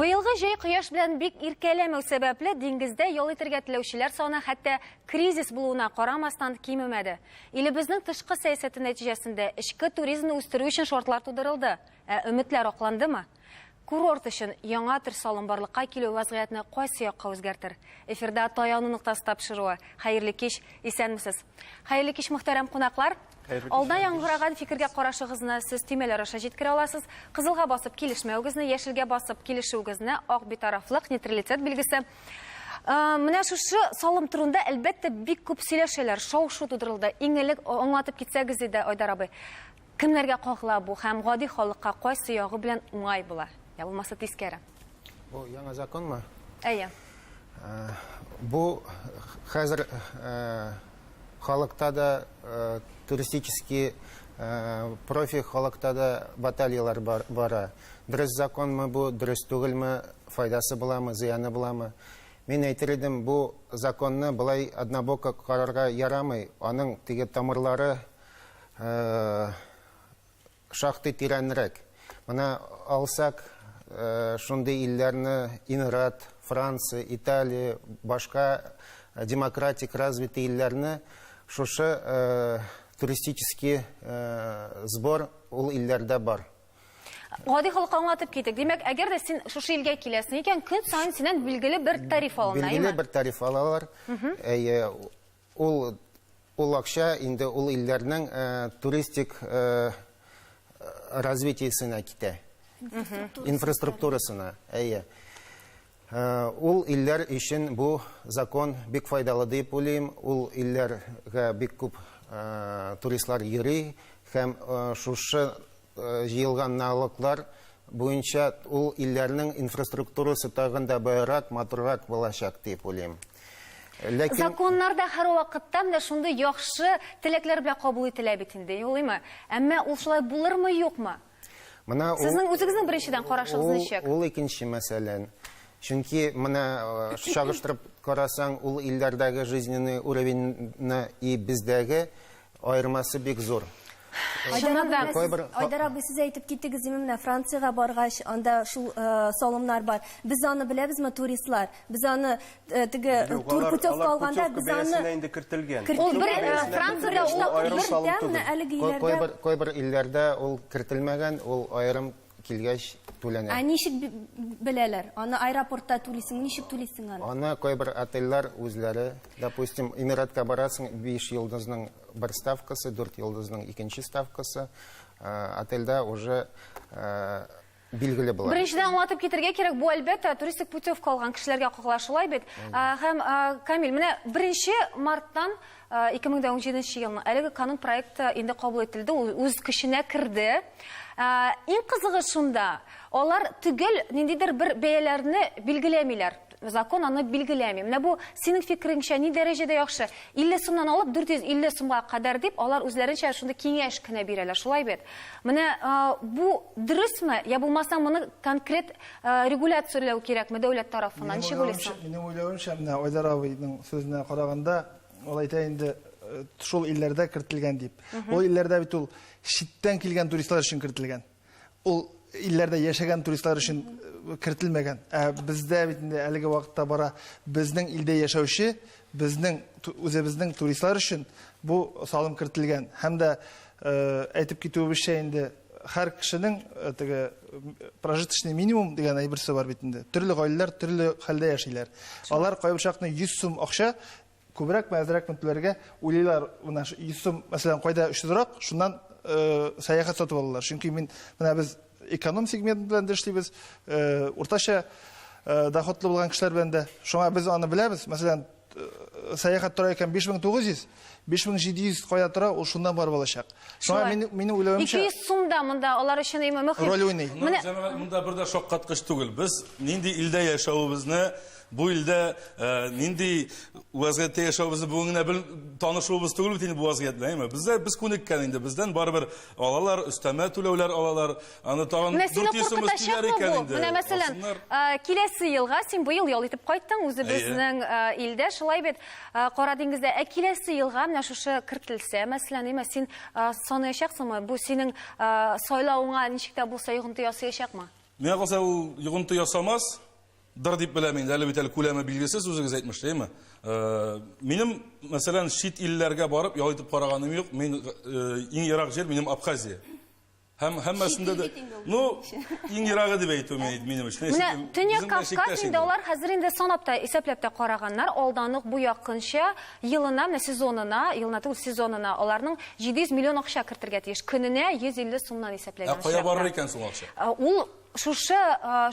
Быелгы җәй кояш белән бик иркәләмәү сәбәпле, диңгездә ял итәргә теләүчеләр саны хәтта кризис булуына карамастан кимемәде. Илебезнең тышкы сәясәте нәтиҗәсендә эчке туризмны үстерү өчен шартлар тудырылды. Ә өметләр акландымы? Курорт өчен яңа төр салым барлыкка килү вазгыятьне кайсы якка үзгәртер? Эфирда Таяну ноктасы тапшыруы. Хәерле кич, исәнмесез. Хәерле кич, мөхтәрәм кунаклар. Алда яңгыраган фикергә карашыгызны сез төймәләр аша җиткерә аласыз. Кызылга басып килешмәвегезне, яшелгә басып килешүегезне, ак битарафлык, нейтралитет билгесе. Э, менә шушы салым турында әлбәттә бик күп сөйләшәләр, шау-шу тудырылды. Иң элек аңлатып китсәгез иде, Айдар абый. Кемнәргә кагыла бу һәм гади халыкка кайсы ягы белән уңай була? Я булмаса тискәре. Бу яңа законмы? Әйе. Э, бу хәзер э, Халыкта да туристический профи халыкта да баталияләр бара. Дөрес законмы бу, дөрес түгелме, файдасы буламы, зыяны буламы? Мин әйтер идем, бу законны болай однобоко карарга ярамый. Аның теге тамырлары Шактый тирәнрәк. Менә алсак, шундый илләрне, Эмират, Франция, Италия, башка демократик развитый илләрне шушы туристический сбор ул илләрдә бар. Гади халыкка аңлатып китик. Димәк, әгәр дә син шушы илгә киләсең икән, көн саен синнән билгеле бер тариф алына, Билгеле бер тариф алалар. Әйе, Ул ул акча инде ул илләрнең туристик развитиесенә китә. Инфраструктурасына, әйе. Ул илләр өчен бу закон бик файдалы дип уйлыйм. Ул илләргә бик күп туристлар йөри һәм шушы Җыелган налоглар буенча ул илләрнең инфраструктурасы тагын да баерак, матуррак булачак дип уйлыйм. Ләкин Законнар да һәрвакытта менә шундый яхшы теләкләр белән кабул ителә бит инде, юлыймы? Әмма ул шулай булырмы, юкмы? Менә ул Сезнең үзегезнең беренчедән карашыгыз ничек? Ул икенче мәсьәлә. Чөнки менә чагыштырып карасаң, ул илләрдәге жизненный уровеньны и бездәге Аермасы бик зур. Чыннан да. Кайбер Айдар абый, сез әйтеп киттегез, димме, менә Франциягә баргач, анда шул э, салымнар бар. Без аны беләбезме, туристлар? Без аны э, теге Юк, тур алар, путевка алар алганда путевка без аны бәясенә инде кертелгән. Ул бер, Путевка э, бәясенә Франциядә кертелгән. ул Ул аерым бер салым дә менә түгел. әлеге Кай- илләрдә Кайбер кайбер илләрдә ул кертелмәгән, ул аерым килгәч түләнә. Ә ничек беләләр? Аны аэропортта түлисең, ничек түлисең аны? Аны кайбер отельләр үзләре, допустим, Эмиратка барасың, 5 йолдызның бер ставкасы, 4 йолдызның икенче ставкасы, отельдә уже билгеле була. Беренчедән аңлатып китергә кирәк, бу әлбәттә туристик путевка алган кешеләргә кагыла, шулай бит? Һәм, Камил, менә беренче марттан 2017 елның әлеге канун проекты инде кабул ителде, ул үз көченә керде. Иң кызыгы шунда, алар төгәл ниндидер бер бәяләрне билгеләмиләр. Закон аны билгеләми. Менә бу синең фикереңчә ни дәрәҗәдә яхшы? 50 сумнан алып 450 сумга кадәр дип, алар үзләренчә шундый киңәш кенә бирәләр, шулай бит? Менә бу дөресме, я булмаса моны конкрет регуляцияләү кирәкме дәүләт тарафыннан? Ничек уйлыйсың? Минем уйлавымча, менә Айдар абыйның сүзенә караганда, Ул әйтә инде, э, шул илләрдә кертелгән дип. Ул илләрдә бит ул читтән килгән туристлар өчен кертелгән. Ул илләрдә яшәгән туристлар өчен э, кертелмәгән. Ә бездә бит инде әлеге вакытта бара безнең илдә яшәүче, безнең үзебезнең туристлар өчен бу салым кертелгән. Һәм дә э, әйтеп китүебезчә инде һәр кешенең теге прожиточный минимум дигән әйберсе бар бит инде. Төрле гаиләләр төрле хәлдә яшиләр. Алар кайбер чакны 100 сум акча күбрәкме, әзрәкме түләргә уйлыйлар. Менә 100 сум, мәсәлән, кайда очсызрак, шуннан сәяхәт сатып алалар. Чөнки мин менә без эконом сегмент белән дә эшлибез, уртача доходлы булган кешеләр белән дә. Шуңа без аны беләбез. Мәсәлән, сәяхәт тора икән 5900, 5700 кая тора, ул шуннан барып алачак. Шуңа мин минем уйлавымча 200 сум да монда алар өчен име мөһим. Роль уйный. Менә җәмәгать монда бер дә шаккаткыч түгел. Без нинди илдә яшәвебезне, бу илдә э, нинди вазгыятьтә яшәвебезне бүген генә бел танышуыбыз түгел бит инде бу вазгыять белән, әйме? Бездә без күнеккән инде, бездән барыбер алалар, өстәмә түләүләр алалар. Аны тагын Менә сине 400 сум өстиләр куркытачакмы икән бу? инде. Менә мәсәлән, Алсыннар. э, киләсе елга син быел ял итеп кайттың үзебезнең э, илдә, шулай бит, э, Кара диңгездә. Ә киләсе елга менә шушы кертелсә, мәсәлән, әйме, син э, санаячаксыңмы? Бу синең э, сайлавыңа ничек тә булса йогынты ясаячакмы? Миңа калса, ул йогынты ясамас, дыр дип беләм инде, әле бит әле күләме билгесез, үзегез әйтмешли, әйме? Минем, мәсәлән, чит илләргә барып ял итеп караганым юк. Мин иң ерак җир минем Абхазия. Һәм һәммәсендә дә, ну, иң ерагы дип әйтү минем өчен. Менә Төньяк Кавказ инде алар хәзер инде санап та, исәпләп тә караганнар. Алдан ук бу якынча елына, менә сезонына, елына түгел, сезонына аларның 700 миллион акча кертергә тиеш. Көненә 150 сумнан исәпләгән. Ә кая барыр икән соң акча? Ул шушы,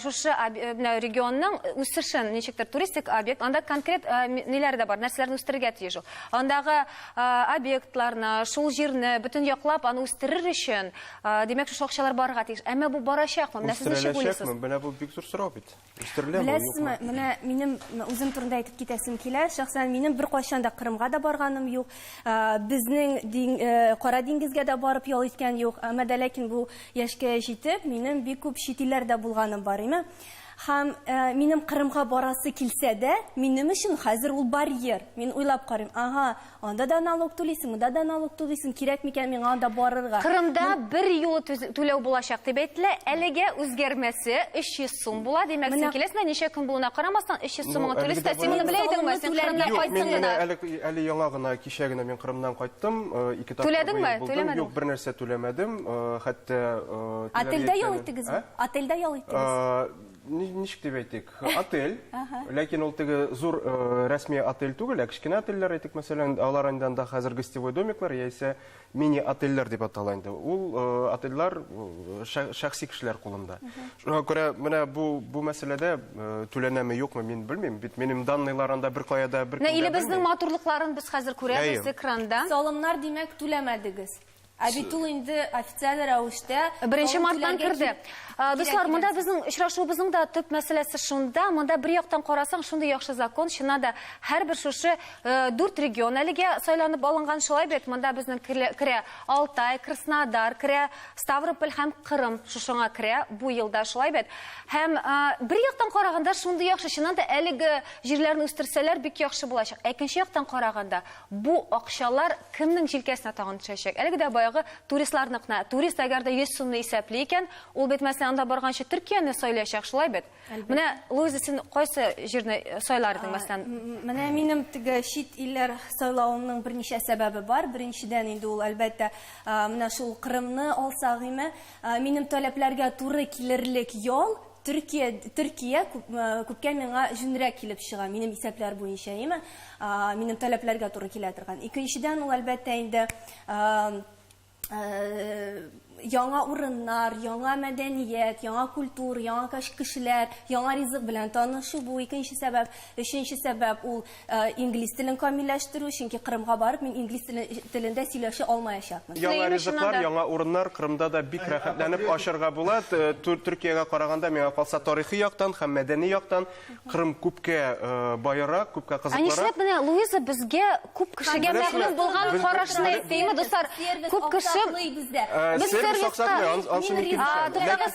шушы менә регионның үсешен, ничектер туристик объект, анда конкрет ниләр дә бар, нәрсәләрне үстерергә тиеш ул. Андагы объектларны, шул җирне бөтен яклап аны үстерер өчен, димәк, шушы акчалар барырга тиеш. Әмма бу барачакмы? Менә сез ничек уйлыйсыз? Үстереләчәкме? Менә бу бик зур сорау бит. Үстереләме, Беләсезме, менә минем үзем турында әйтеп китәсем килә. Шәхсән минем беркайчан да Кырымга да барганым юк. Безнең Кара диңгезгә дә барып ял иткән юк. Әмма дә ләкин бу яшькә җитеп, минем бик күп чит илләрдә булганым бар, име. Һәм минем Кырымга барасы килсә дә, минем өчен хәзер ул барьер. Мин уйлап карыйм, ага, анда да налог түлисең, монда да налог түлисең, кирәк микән миңа анда барырга? Кырымда бер юлы түләү булачак дип әйтелә. Әлегә үзгәрмәсе 300 сум була. Димәк, син киләсең дә, ничә көн булуына карамастан, 300 сумыңа түлисең дә. Син моны белә идеңме? Син Кырымнан кайттың гына. Юк, мин әле яңа гына, кичә генә мин Кырымнан кайттым. Ике тапкыр Түләдеңме? Түләмәдеңме? Юк, бер нәрсә түләмәдем. Хәтта Отельдә ял иттегезме? Отельдә ял иттегез? Ничек дип әйтик? Отель. Ләкин ул теге зур рәсми отель түгел, ә кечкенә отельләр әйтик, мәсәлән, алар инде анда хәзер гостевой домиклар яисә мини-отельләр дип атала инде. Ул отельләр шәхси кешеләр кулында. Шуңа күрә менә бу мәсьәләдә түләнәме юкмы мин белмим. Бит минем данныйлар анда бер кая да бер кемгә. Илебезнең матурлыкларын без хәзер күрәбез экранда. Салымнар, димәк, түләмәдегез. Ә бит ул инде официаль рәвештә Беренче марттан керде. Дуслар, монда безнең очрашуыбызның да төп мәсьәләсе шунда. Монда бер яктан карасаң, шундый яхшы закон, чыннан да һәрбер шушы дүрт регион әлегә сайланып алынган, шулай бит. Монда безнең керә Алтай, Краснодар керә, Ставрополь һәм Кырым шушыңа керә бу елда, шулай бит. Һәм бер яктан караганда шундый яхшы, чыннан да әлеге җирләрне үстерсәләр бик яхшы булачак. Ә икенче яктан караганда, бу акчалар кемнең җилкәсенә тагын төшәчәк? Әлеге дә баягы туристларныкына. Турист әгәр дә 100 сумны исәпли икән, ул бит мәсәлән анда барганчы Төркияне сайлаячак, шулай бит? Менә Луиза, син кайсы җирне сайлар идең, мәсәлән? Менә минем теге чит илләр сайлавымның берничә сәбәбе бар. Беренчедән инде ул, әлбәттә, менә шул Кырымны алсак име, минем таләпләргә туры килерлек ял Төркия, Төркия күп, күпкә миңа җүнрәк килеп чыга, минем исәпләр буенча, әйеме? Минем таләпләргә туры килә торган. Икенчедән, ул, әлбәттә, инде яңа урыннар, яңа мәдәният, яңа культура, яңа кешеләр, яңа ризык белән танышу, бу икенче сәбәп. Өченче сәбәп ул инглиз телен камилләштерү, чөнки Кырымга барып мин инглиз телендә сөйләшә алмаячакмын. Яңа ризыклар, яңа урыннар, Кырымда да бик рәхәтләнеп ашарга була. Төркиягә караганда, миңа калса, тарихи яктан һәм мәдәни яктан Кырым күпкә баерак, күпкә кызыклырак. Ә нишләп менә Луиза безгә күп кешегә мәгълүм булган карашны әйтте, дуслар? Күп кеше Без сервиска,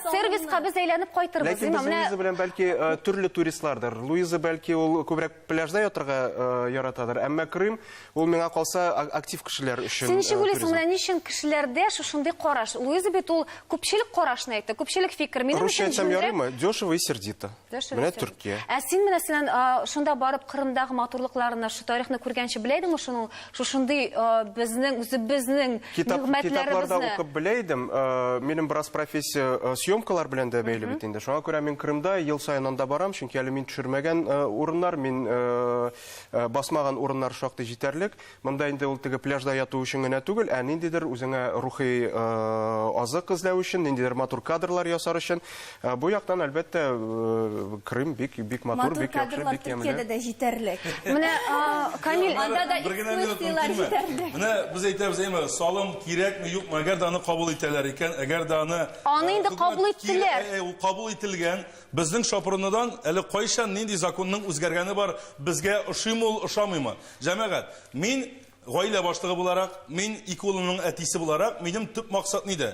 сервиска без әйләнеп кайтырбыз. Ләкин без Луиза белән бәлки төрле туристлардыр. Луиза бәлки ул күбрәк пляжда ятырга яратадыр. Әмма Крым ул миңа калса актив кешеләр өчен. Син ничек уйлыйсың, менә ни өчен кешеләрдә шушындый караш? Луиза бит ул күпчелек карашны әйтте, күпчелек фикер. Минем өчен Русча әйтсәм ярыймы? Дешево и сердито. Менә Төркия. Ә син менә синнән шунда барып Кырымдагы матурлыкларны, шу тарихны күргәнче белә идеңме шуның шушындый безнең үзебезнең нигъмәтләребезне? Китапларда укып белә идем. Минем бераз профессия съемкалар белән дә бәйле бит инде. Шуңа күрә мин Крымда ел саен анда барам, чөнки әле мин төшермәгән урыннар, мин басмаган урыннар шактый җитәрлек. Монда инде ул теге пляжда яту өчен генә түгел, ә ниндидер үзеңә рухи азык эзләү өчен, ниндидер матур кадрлар ясар өчен. Бу яктан, әлбәттә, Крым бик бик матур, бик яхшы, бик ямьле. Матур кадрлар Төркиядә дә җитәрлек. Менә Камил, анда да экскурсияләр җитәрлек. Менә без әйтәбез, әйме, салым кирәкме, юкмы, әгәр дә аны кабул итәләр икән, әгәр дә аны Аны инде кабул иттеләр. Ул кабул ителгән. Безнең Шапырыныдан әле кайчан нинди законның үзгәргәне бар, безгә ошыймы ул, ошамыймы? Җәмәгать, мин гаилә башлыгы буларак, мин ике улымның әтисе буларак, минем төп максат нидә?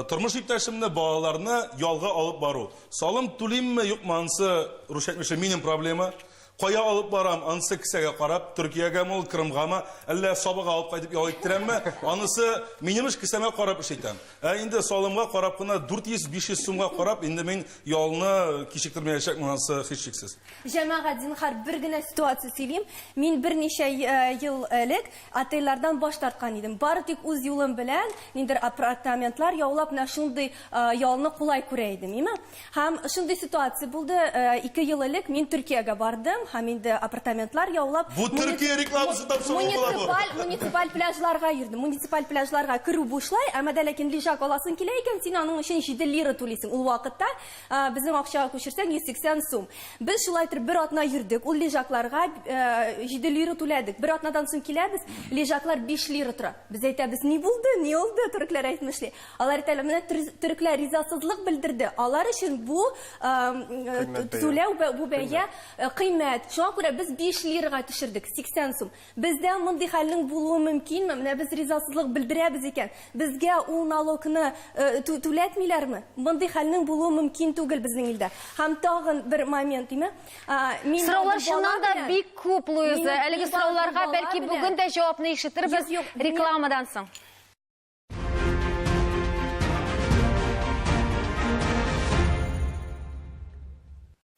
Тормыш иптәшемне, балаларны ялга алып бару. Салым түлимме, юкмы, анысы, русча әйтмешли, минем проблема. Кая алып барам, анысы кесәгә карап, Төркиягәме ул, Крымгамы, әллә Сабага алып кайтып ял иттерәмме, анысы минем эш кесәмә карап эш итәм. Ә инде салымга карап кына 400-500 сумга карап, инде мин ялны кичектермәячәкмен, анысы һичшиксез. Җәмәгать, зинһар, бер генә ситуация сөйлим. Мин берничә ел элек отельләрдән баш тарткан идем. Бары тик үз юлым белән ниндидер апартаментлар яулап, менә шундый ялны кулай күрә идем, име? Һәм шундый ситуация булды, 2 ел элек мин Төркиягә бардым һәм инде апартаментлар яулап, Бу Төркия рекламасы тапшыруы була бу. Муниципаль, муниципаль пляжларга йөрдем. Муниципаль пляжларга керү бушлай, әмма дә ләкин лежак аласың килә икән, син аның өчен 7 лира түлисең. Ул вакытта безнең акчага күчерсәң 180 сум. Без шулай итеп бер атна йөрдек. Ул лежакларга 7 лира түләдек. Бер атнадан соң киләбез, лежаклар 5 лира тора. Без әйтәбез, ни булды, ни булды, төрекләр әйтмешли. Алар әйтәләр, менә төрекләр ризасызлык белдерде. Алар өчен бу түләү, бу бәя кыйммәт. Шуңа күрә без 5 лирага төшердек, 80 сум. Бездә мондый хәлнең булуы мөмкинме? Менә без ризасызлык белдерәбез икән, безгә ул налогны түләтмиләрме? Мондый хәлнең булуы мөмкин түгел безнең илдә. Һәм тагын бер момент, димә. Сораулар чыннан да бик күп, Луиза. Әлеге сорауларга бәлки бүген дә җавапны ишетербез рекламадан соң.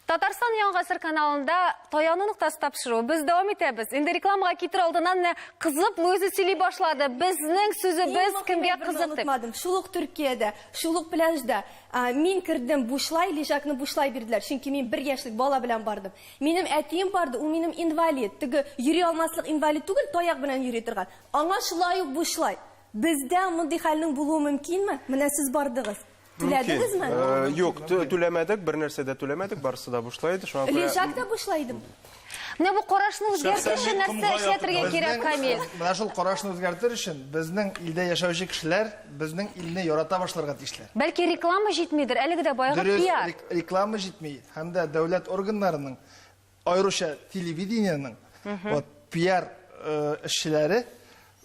Татарстан Яңа Гасыр каналында Таяну ноктасы тапшыруы. Без дәвам итәбез. Инде рекламага китер алдыннан менә кызып Луиза сөйли башлады. Безнең сүзебез кемгә кызык дип. Шул ук Төркиядә, шул ук пляжда мин кердем бушлай, лежакны бушлай бирделәр. Чөнки мин бер яшьлек бала белән бардым. Минем әтием барды, ул минем инвалид. Теге йөри алмаслык инвалид түгел, таяк белән йөри торган. Аңа шулай ук бушлай. Бездә мондый хәлнең булуы мөмкинме? Менә сез бардыгыз. Түләдегезме? Юк, түләмәдек, бер нәрсә дә түләмәдек, барысы да бушлай иде. Шуңа күрә Лежак та бушлай идеме? Менә бу карашны үзгәртер өчен нәрсә эшләтергә кирәк, Камил? Менә шул карашны үзгәртер өчен безнең илдә яшәүче кешеләр безнең илне ярата башларга тиешләр. Бәлки реклама җитмидер, әлеге дә баягы пиар. Дөрес, реклама җитми һәм дә дәүләт органнарының, аеруча телевидениенең вот пиар эшчеләре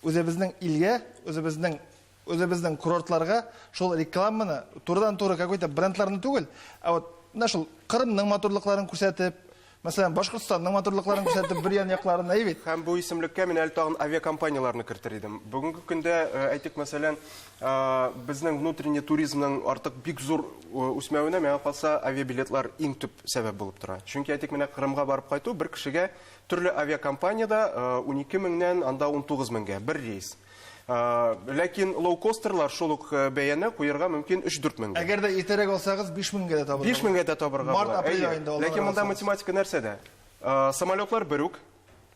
үзебезнең илгә, үзебезнең үзебезнең курортларга шул рекламаны турыдан-туры какой-то брендларны түгел, ә вот менә шул Кырымның матурлыкларын күрсәтеп, мәсәлән, Башкортстанның матурлыкларын күрсәтеп, бер ян якларын, әйе бит? Һәм бу исемлеккә мин әле тагын авиакомпанияләрне кертер идем. Бүгенге көндә, әйтик, мәсәлән, безнең внутренний туризмның артык бик зур үсмәвенә, миңа калса, авиабилетлар иң төп сәбәп булып тора. Чөнки, әйтик, менә Кырымга барып кайту бер кешегә төрле авиакомпаниядә 12 меңнән анда 19 меңгә бер рейс. Ләкин лоукостерлар шул ук бәяне куерга мөмкин өч-дүрт меңгә. Әгәр дә иртәрәк алсагыз, биш меңгә дә табырга Биш меңгә дә табырга Март, була. апрель Әйе. аенда аларга Ләкин монда алсагыз. математика нәрсәдә? Самолетлар бер үк,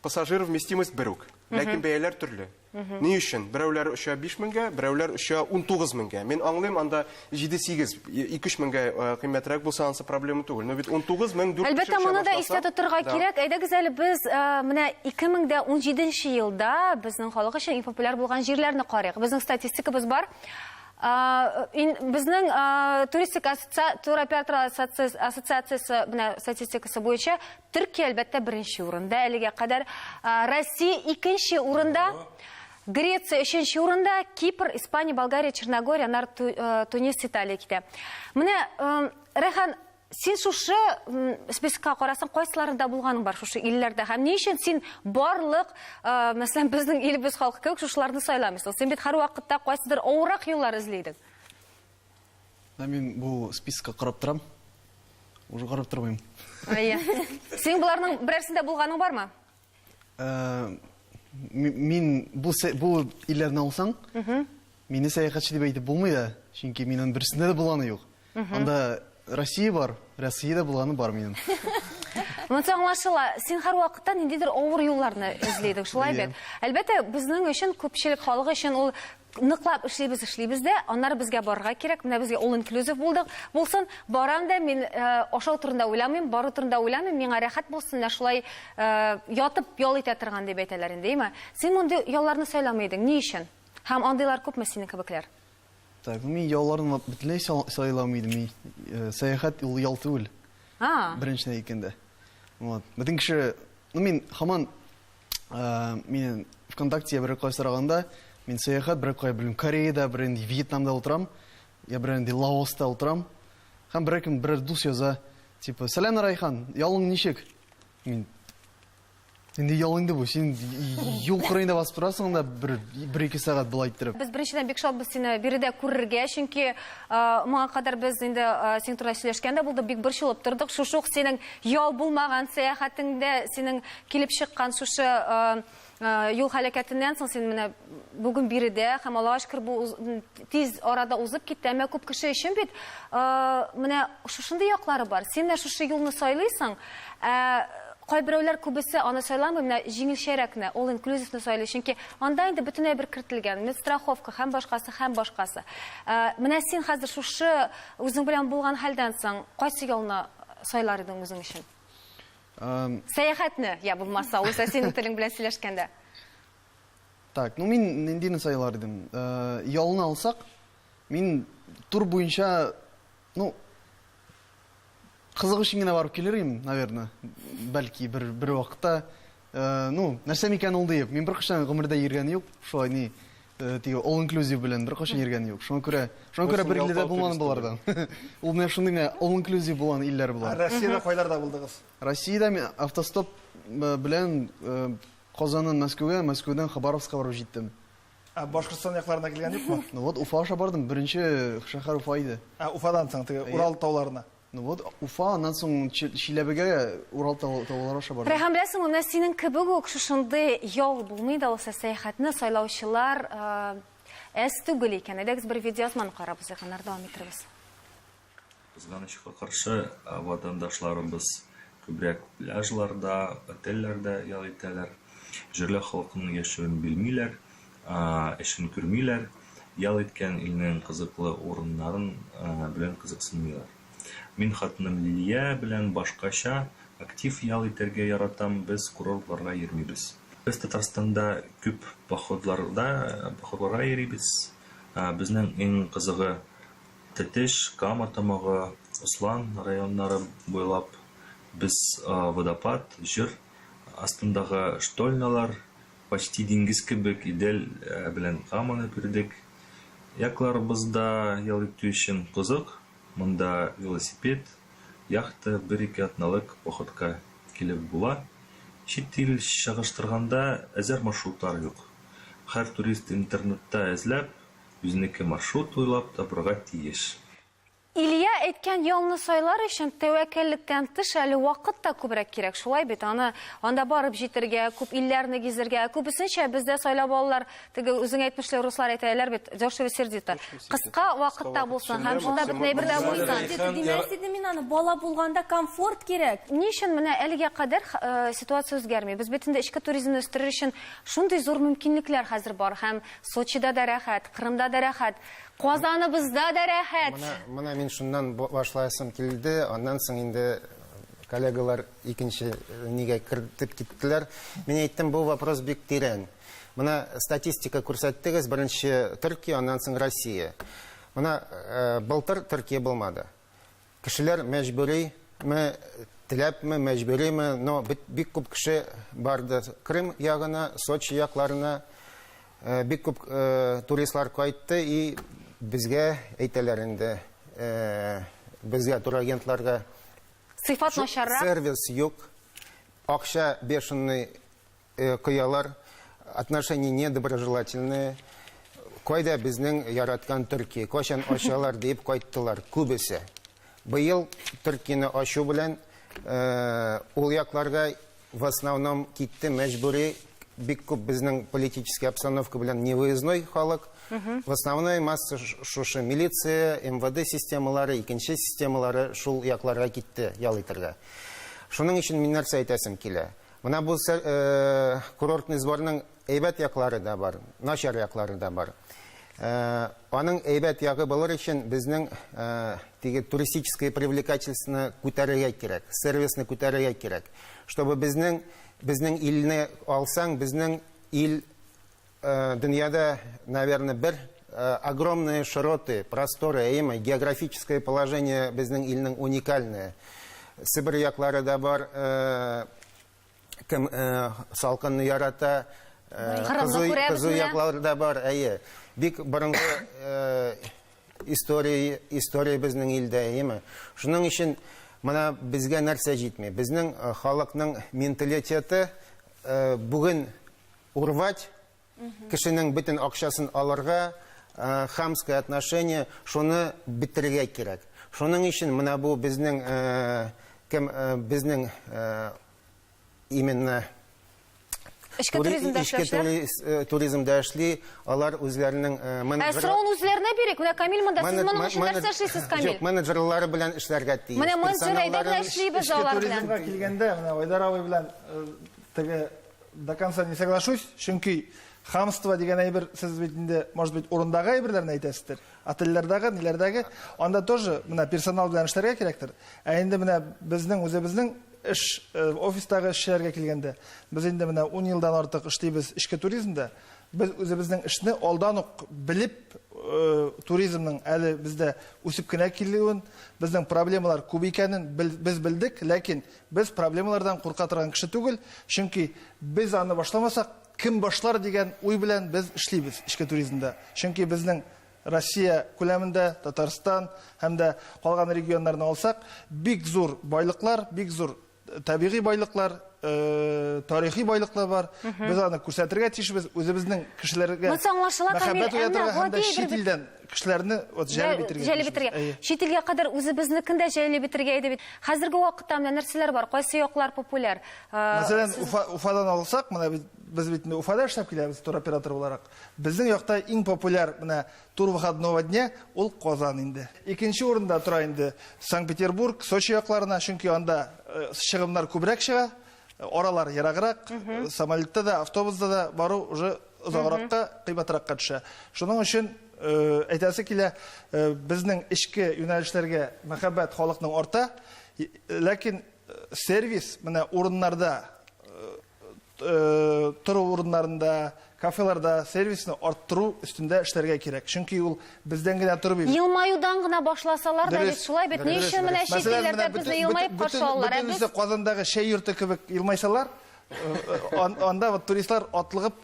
пассажир вместимость бер үк. Ләкин бәяләр төрле. Ни өчен? Берәүләр оча биш меңгә, берәүләр оча 19 меңгә. Мин аңлыйм, анда җиде-сигез, ике-өч меңгә кыйммәтрәк булса, ансы проблема түгел. Но бит 19 мең дүрт кеше Әлбәттә, оча моны да башласа, истә тотырга да. кирәк. Әйдәгез әле без менә 2017 елда безнең халык өчен иң популяр булган җирләрне карыйк. Безнең статистикабыз бар. Безнең туристик туроператорлар ассоциациясе менә статистикасы буенча Төркия, әлбәттә, беренче урында әлегә кадәр. Россия икенче урында. Греция өченче урында, Кипр, Испания, Болгария, Черногория, аннары Тунис, Италия китә. Менә, Рәйхан, син шушы списокка карасаң, кайсыларында булганың бар шушы илләрдә һәм ни өчен син барлык, мәсәлән, безнең илебез халкы кебек шушыларны сайламыйсың? Син бит һәрвакытта кайсыдыр авыррак юллар эзли идең. Менә мин бу списокка карап торам. Уже карап тормыйм. Әйе. Син боларның берәрсендә булганың бармы? Мин бу бу илләрне алсаң, мине сәяхәтче дип әйтеп булмый да, чөнки минем берсендә дә булганы юк. Анда Россия бар, Россиядә булганы бар минем. Монысы аңлашыла. Син һәрвакытта ниндидер авыр юлларны эзли идең, шулай бит? Әлбәттә, безнең өчен, күпчелек халык өчен ул ныклап эшлибез, эшлибез дә, аннары безгә барырга кирәк. Менә безгә all inclusive булдык, булсын. Барам да, мин ашау турында уйламыйм, бару турында уйламыйм, миңа рәхәт булсын, менә шулай ятып ял итә торган дип әйтәләр инде, әйме? Син мондый ялларны сайламый идең, ни өчен? Һәм андыйлар күпме синең кебекләр? Так, мин ялларны бөтенләй сайламый идем. Мин сәяхәт ул ял түгел. Беренчедән әйткәндә. Вот. Бөтен кеше, ну мин һаман мине ВКонтакте бер кай сораганда, мин сәяхәт бер кай белмим, Кореяда, бер инде Вьетнамда утырам, я бер инде Лаоста утырам. Һәм бер кем бер дус яза, типа, "Сәлам, Райхан, ялың ничек?" Мин Инде ял инде бу. Син юл кырыенда басып торасың да бер бер-ике сәгать болай иттереп. Без беренчедән бик шатбыз сине биредә күрергә, чөнки моңа кадәр без инде синең турында сөйләшкән дә булдык, бик борчылып тордык. Шушы ук синең ял булмаган сәяхәтеңдә синең килеп чыккан шушы юл һәлакәтеннән соң син менә бүген биредә һәм Аллага шөкер бу тиз арада узып китте. Әмма күп кеше өчен бит менә шушындый яклары бар. Син менә шушы юлны сайлыйсың, ә кайберәүләр күбесе аны сайламый, менә җиңелчәрәкне, all inclusive-ны сайлый, чөнки анда инде бөтен әйбер кертелгән, медстраховка һәм башкасы, һәм башкасы. Менә син хәзер шушы үзең белән булган хәлдән соң кайсы ялны сайлар идең үзең өчен? Сәяхәтне, я булмаса, алайса синең телең белән сөйләшкәндә. Так, ну мин ниндине сайлар идем? Ялны алсак, мин тур буенча, ну, кызык өчен генә барып килер идем, наверное. Бәлки бер бер вакытта, ну, нәрсә микән ул диеп. Мин беркайчан гомердә йөргән юк, шулай ни, теге all inclusive белән беркайчан йөргән юк. Шуңа күрә, шуңа күрә бер илдә дә булмадым болардан. Ул менә шундый менә all inclusive булган илләр болар. Россиядә кайларда булдыгыз? Россиядә мин автостоп белән Казаннан Мәскәүгә, Мәскәүдән Хабаровскка барып җиттем. Ә Башкортстан якларына килгән юкмы? Ну вот Уфа аша бардым, беренче шәһәр Уфа иде. Ә Уфадан соң теге Урал тауларына? Ну вот Уфа, аннан соң Чиләбегә Урал таулары аша бардым. Рәйхан, беләсеңме, менә синең кебек үк шушындый ял булмый да булса сәяхәтне сайлаучылар әз түгел икән. Әйдәгез бер видеоязманы карап узыйк, аннары дәвам итербез. Кызганычка каршы, ватандашларыбыз күбрәк пляжларда, отельләрдә ял итәләр. Җирле халыкның яшәвен белмиләр, эшен күрмиләр, ял иткән илнең кызыклы урыннарын белән кызыксынмыйлар. Мин хатыным Лилия белән башкача, актив ял итәргә яратам, без курортларга йөрмибез. Без Татарстанда күп походларда, походларга йөрибез. Безнең иң кызыгы, Тәтеш, Кама Тамагы, Ослан районнары буйлап без водопад, җир астындагы штольналар, почти диңгез кебек Идел белән Каманы күрдек. Якларыбызда ял итү өчен кызык, монда велосипед, яхта, бер-ике атналык походка килеп була. Чит ил чагыштырганда әзер маршрутлар юк. Һәр турист интернетта эзләп, Үзенеке маршрут уйлап табырга тиеш. Илья әйткән ялны сайлар өчен тәвәккәллектән тыш әле вакыт та күбрәк кирәк, шулай бит? Аны анда барып җитергә, күп илләрне гизергә. Ә күбесенчә бездә сайлап алалар, теге үзең әйтмешли, руслар әйтәләр бит, дешево сердито. Кыска вакытта булсын һәм шунда бөтен әйбер дә булсын. Сердито димәс идем мин аны, бала булганда комфорт кирәк. Ни өчен менә әлегә кадәр ситуация үзгәрми? Без бит инде эчке туризмны үстерер өчен шундый зур мөмкинлекләр хәзер бар һәм Сочида да рәхәт, Кырымда да рәхәт, Казаныбызда да рәхәт. Менә, менә мин шуннан башлаясым килде, аннан соң инде коллегалар икенче нигә кертеп киттеләр. Мин әйттем, бу вопрос бик тирән. Менә статистика күрсәттегез, беренче Төркия, аннан соң Россия. Менә былтыр Төркия булмады. Кешеләр мәҗбүриме, теләпме, мәҗбүриме, но бик күп кеше барды Крым ягына, Сочи якларына. Бик күп туристлар кайтты и безгә әйтәләр инде, безгә турагентларга. Сыйфат начаррак. Сервис юк, акча бешеный Коялар, отношения недоброжелательные. Кайда безнең яраткан Төркия, кайчан ачалар диеп кайттылар күбесе. Быел Төркияне ачу белән ул якларга в основном китте мәҗбүри бик күп безнең политический обстановка белән невыездной халык. В основной масса шушы милиция, МВД системалары, икенче системалары шул якларга китте ял итәргә. Шуның өчен мин нәрсә әйтәсем килә. Менә бу курортный сборның әйбәт яклары да бар, начар яклары да бар. Аның әйбәт ягы булыр өчен безнең теге туристическое привлекательствоны күтәрергә кирәк, сервисны күтәрергә кирәк. Чтобы безнең безнең илне алсаң, безнең ил дөньяда, наверное, бер огромные широты, просторы, әйеме, географическое положение безнең илнең уникальное. Себер яклары да бар, кем салкынны ярата, Кырымны күрәбез кызу менә. яклары да бар, әйе. Бик борынгы история, история безнең илдә, әйеме. Шуның өчен менә безгә нәрсә җитми? Безнең халыкның менталитеты бүген урвать, кешенең бөтен акчасын алырга, хамское отношение, шуны бетерергә кирәк. Шуның өчен менә бу безнең кем безнең именно Эчке туризмда эшләүчеләр? Эчке туризмда эшли, алар үзләренең менеджер... Ә сорауны үзләренә бирик. Менә Камил монда, сез моның өчен нәрсә эшлисез, Камил? Юк, менеджерлары белән эшләргә тиеш. Менә менеджер әйдә генә эшлибез алар белән. Эчке туризмга килгәндә, менә Айдар абый белән теге до конца не соглашусь, чөнки хамство дигән әйбер сез бит инде, может быть, урындагы әйберләрне әйтәсездер. Отельләрдәге, ниләрдәге, анда тоже менә персонал белән эшләргә кирәктер. Ә инде менә безнең үзебезнең эш офистагы эшчеләргә килгәндә, без инде менә 10 елдан артык эшлибез эчке туризмда. Без үзебезнең эшне алдан ук белеп, туризмның әле бездә үсеп кенә килүен, безнең проблемалар күп икәнен без белдек, ләкин без проблемалардан курка торган кеше түгел, чөнки без аны башламасак, кем башлар дигән уй белән без эшлибез эчке туризмда. Чөнки безнең Россия күләмендә, Татарстан һәм дә калган регионнарны алсак, бик зур байлыклар, бик зур табигый байлыклар, тарихи байлыклар бар. Без аны күрсәтергә тиешбез, үзебезнең кешеләргә Монысы аңлашыла, Камил, мәхәббәт әмма уятырга һәм дә гади чит бер илдән кешеләрне вот җәлеп итәргә Җәлеп тиешбез. итәргә. Әйе. Чит илгә кадәр үзебезнекен дә җәлеп итәргә иде бит. Хәзерге вакытта менә нәрсәләр бар? Кайсы яклар популяр? Мәсәлән, Уфа, Уфадан алсак, менә бит, без бит инде Уфада эшләп киләбез туроператор буларак. Безнең якта иң популяр менә тур выходного дня ул Казан инде. Икенче урында тора инде Санкт-Петербург, Сочи якларына, чөнки анда чыгымнар күбрәк чыга, аралар ераграк, самолетта да, автобуста да бару уже озагракка, кыйбатракка төшә. Шуның өчен әйтәсе килә, безнең эчке юнәлешләргә мәхәббәт халыкның арта, ләкин сервис менә урыннарда тору урыннарында, кафеларда сервисны арттыру өстендә эшләргә кирәк. Чөнки ул бездән генә тормый. Елмаюдан гына башласалар да бит шулай бит. Ни өчен менә чит илләрдә безне елмаеп каршы алалар, ә без Бөтенесе Казандагы чәй йорты кебек елмайсалар, анда вот туристлар атлыгып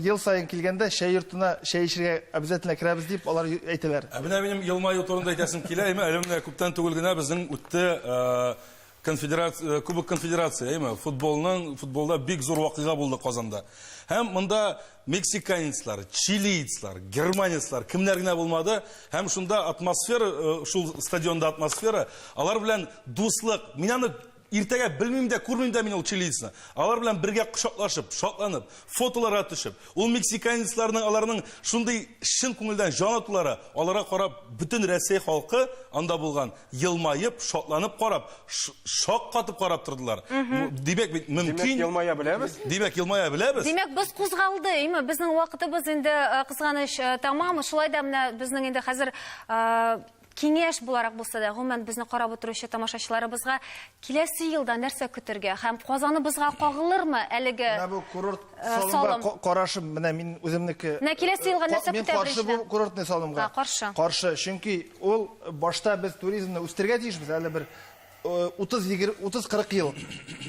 ел саен килгәндә чәй йортына чәй эчәргә обязательно керәбез дип алар әйтәләр. Ә менә минем елмаю турында әйтәсем килә, әйме, әле менә күптән түгел генә безнең үтте Конфедерация, Кубок Конфедерация, әйме, футболның, футболда бик зур вакыйга булды Казанда. Һәм монда мексиканецлар, чилиецлар, германецлар, кемнәр генә булмады. Һәм шунда атмосфера, шул стадионда атмосфера, алар белән дуслык. Мин аны иртәгә белмим дә, күрмим дә мин ул чилиецны. Алар белән бергә кочаклашып, шатланып, фотоларга төшеп, ул мексиканецларның, аларның шундый чын күңелдән җан атулары, аларга карап бөтен Рәсәй халкы анда булган елмаеп, шатланып карап, шак катып карап тордылар. Димәк, бит мөмкин. Димәк, елмая беләбез. Димәк, елмая беләбез. Димәк, без кузгалды, әйме? Безнең вакытыбыз инде кызганыч тамам. Шулай да менә безнең инде хәзер киңәш буларак булса да, гомумән безне карап утыручы тамашачыларыбызга киләсе елда нәрсә көтергә һәм Казаныбызга кагылырмы әлеге Менә бу курорт салымга карашым, менә мин үземнеке. Менә киләсе елга нәрсә көтә? Мин каршы бу курортный салымга. Каршы. Каршы, чөнки ул башта без туризмны үстерергә тиешбез, әле бер 30-40 ел.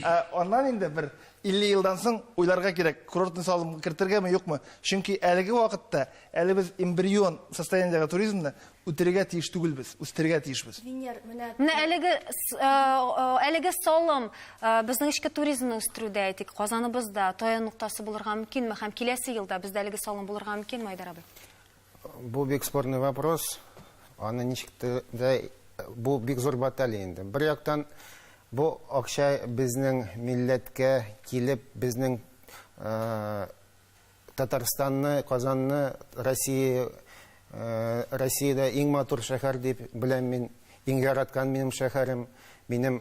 Ә аннан инде бер 50 елдан соң уйларга кирәк, курортный салым кертергәме, юкмы? Чөнки әлеге вакытта әле без эмбрион состояниедәге туризмны үтерергә тиеш түгелбез, үстерергә тиешбез. Венер, менә Менә әлеге әлеге салым безнең эчке туризмны үстерүдә, әйтик, Казаныбызда таяну ноктасы булырга мөмкинме һәм киләсе елда бездә әлеге салым булырга мөмкинме, Айдар абый? Бу бик спорный вопрос. Аны ничек тә бу бик зур баталия инде. Бер яктан бу акча безнең милләткә килеп, безнең Татарстанны, Казанны Россия, Россиядә иң матур шәһәр дип беләм мин. Иң яраткан минем шәһәрем, минем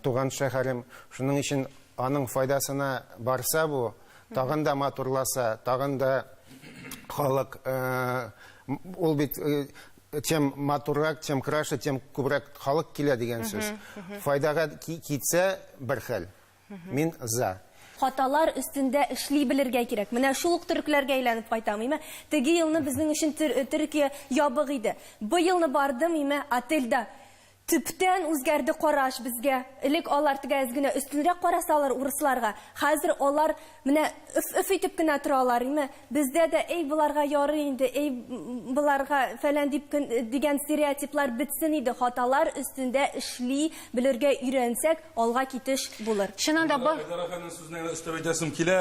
туган шәһәрем. Шуның өчен аның файдасына барса бу, тагын да матурласа, тагын да халык, ул бит чем матуррак, чем краше, тем күбрәк халык килә дигән сүз. Файдага китсә бер хәл. Мин за. Хаталар өстендә эшли белергә кирәк. Менә шул ук төрекләргә әйләнеп кайтам, име? Теге елны безнең өчен Төркия ябык иде. Быелны бардым, име, отельдә. Төптән үзгәрде караш безгә. Элек алар теге әз генә өстенрәк карасалар урысларга, хәзер алар менә өф-өф итеп кенә торалар, име. Бездә дә әй боларга ярый инде, әй боларга фәлән дип дигән стереотиплар бетсен иде, хаталар өстендә эшли белергә өйрәнсәк, алга китеш булыр. Чыннан да, ба. Айдар әфәнденең сүзенә генә өстәп әйтәсем килә,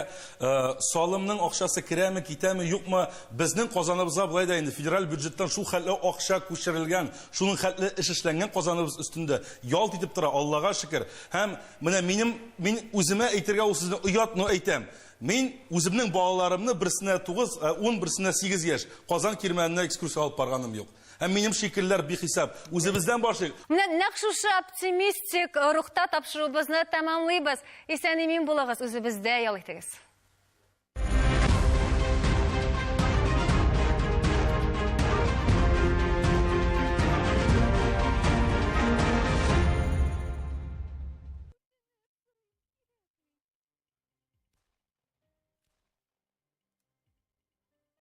салымның акчасы керәме, китәме, юкмы, безнең Казаныбызга болай да инде федераль бюджеттан шул хәтле акча күчерелгән, Шуның хәтле эш эшләнгән Казаныбыз өстендә, ялт итеп тора, Аллага шөкер. Һәм менә минем, мин үземә әйтергә ул сүзне оят, но әйтәм. Мин үземнең балаларымны берсенә 9, 10, берсенә 8 яшь, Казан Кирмәненә экскурсия алып барганым юк. Һәм минем шикеллеләр бихисап. Үзебездән башлыйк. Менә нәкъ шушы оптимистик рухта тапшыруыбызны тәмамлыйбыз. Исән-имин булыгыз, үзебездә ял итегез.